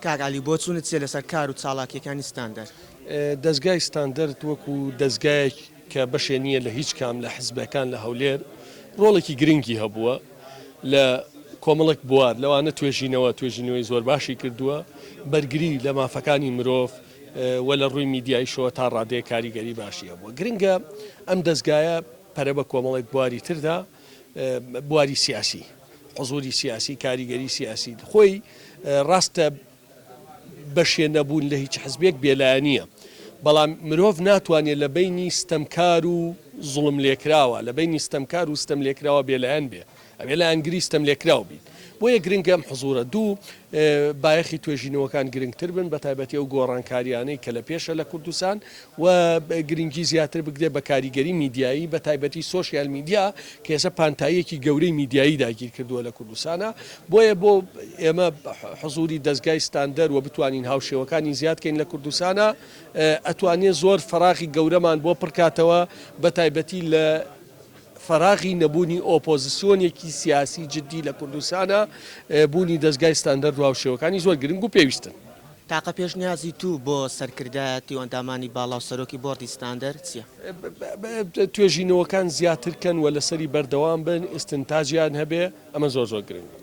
کاک عەلی بۆچوونت چیە لەسەر کار و چاڵاکیەکانی ستاندەر؟ دەزگای ستاندەرد وەکو دەزگایەک کە بەشێ نییە لە هیچ کام لە حزبەکان لە هەولێر ڕۆڵێکی گرنگی هەبووە لە کۆمەڵێک بوار لەوانە توێژینەوە توێژینەوەی زۆر باشی کردووە بەرگری لە مافەکانی مرۆڤ و لە ڕووی میدیایشەوە تا ڕادەیەک کاریگەری باشی هەبووە گرنگە ئەم دەزگایە پەرە بە کۆمەڵێک بواری تردا بواری سیاسی حزوری سیاسی کاریگەری سیاسی خۆی ڕاستە بەشێ نەبوون لە هیچ حزبێک بێلایەنیە بەڵام مرۆڤ ناتوانێت لە بینی ستەمکار و زوڵم لێکراوە لە بینی ستەمکار و ستەم لێکراوە بێلایەن بێ ئەبێ لایەنگری ستەملێکراو بیت. بۆیە گرنگە ئەم حزوورە. دوو، بایەخی توێژینەوەکان گرنگتر بن، بەتایبەتی ئەو گۆڕانکارییانەی کە لە پێشە لە کوردستان و گرنگی زیاتر بگرێت بە کاریگەری میدیایی، بەتایبەتی سۆشیال میدیا کە ئێستا پانتاییەکی گەورەی میدیایی داگیرکردووە لە کوردستانا. بۆیە بۆ ئێمە حزووری دەزگای ستاندەر و بتوانین هاوشێوەکانی زیاد کەین لە کوردستانا، ئەتوانێ زۆر فەراغی گەورەمان بۆ پڕکاتەوە، بەتایبەتی لە. فەراغی نەبوونی ئۆپۆزسیۆنێکی سیاسی جدی لە کوردستانا، بوونی دەزگای ستاندەرد و هاوشێوەکانی زۆر گرنگ و پێویستن. تاقە پێشنیازی تو بۆ سەرکردایەتی و ئەندامانی باڵا و سەرۆکی بۆردی ستاندەر چیە؟ توێژینەوەکان زیاتر کەن و لەسەری بەردەوام بن، ئیستنتاجیان هەبێ، ئەمە زۆر زۆر گرنگە.